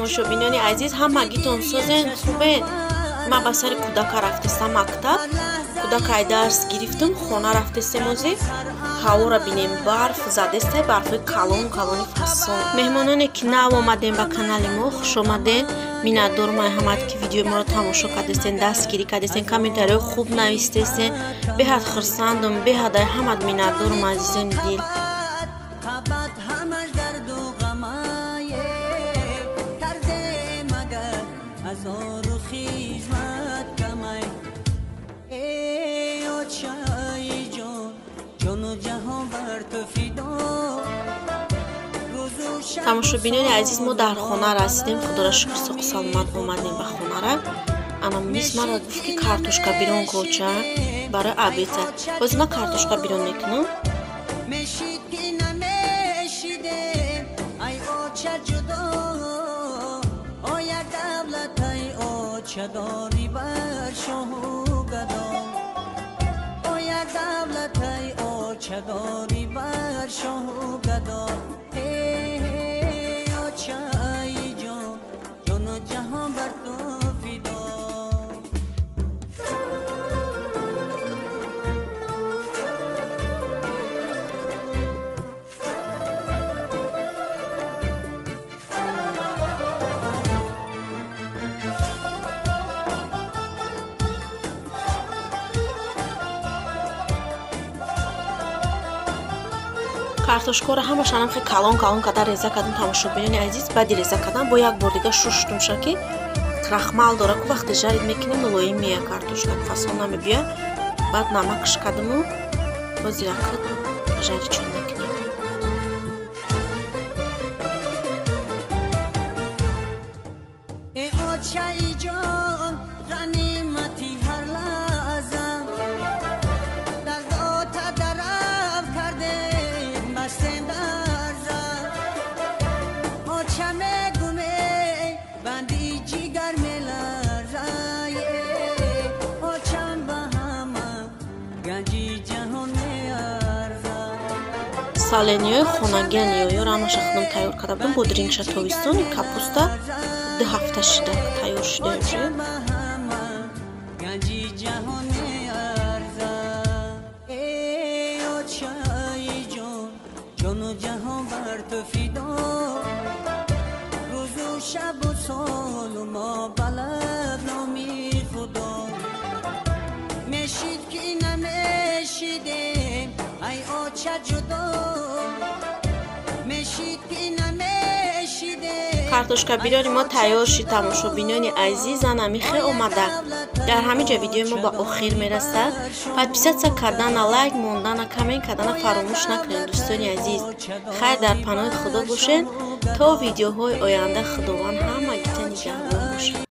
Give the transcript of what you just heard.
Тамошобинони азиз, ҳамагитон созен, хубен. Ман ба сари кӯдака рафтестам мактаб. Кӯдакай дарс гирифтам, хона рафтестем ози. Ҳавора бинем, барф задестай, барфҳои калон калони фасон. Меҳмононе ки нав омадем ба канали мо, хуш омаден. Миннатдорам ай ҳамат ки видеои моро тамошо кардестен, дастгирӣ кардестен, комментариҳои хуб навистестен. Беҳад хурсандам, беҳад ай ҳамат миннатдорам, азизони дил. Тамошобинони азиз, мо дар хона расидем. Худоро шукр, соқу саломат омадем ба хонара. Ана мис мара гуфт ки картошка бирон коча барои обеда. Ҳозир ман картошка бирон мекунам. Картошкаро ҳамашанам хеле калон калон карда реза кардам, тамошобинони азиз. Баъди реза кардан бо як бор дига шуштумша ки крахмал дора, ку вақте жарид мекунем мулоим мея картошка, фасон намебия. Баъд намакш кардаму ҳозирака жаричон мекунем. Соленьёи хонагиан ёёро ҳамаша худам тайёр карда будам. Бодрингша тобистони капуста 2 ҳафта шида тайёр шуда уже. Картошка бирёни мо тайёр шид, тамошобинони азиз. Анами хел омада. Дар ҳамин ҷо видеои мо ба охир мерасад. Подписаться кардана, лайк мондана, коммент кардана фаромӯш накунед, дӯстони азиз. Хайр, дар паноҳи Худо бошед. То видеоҳои оянда Худованд ҳамагита нигаҳбон бошад.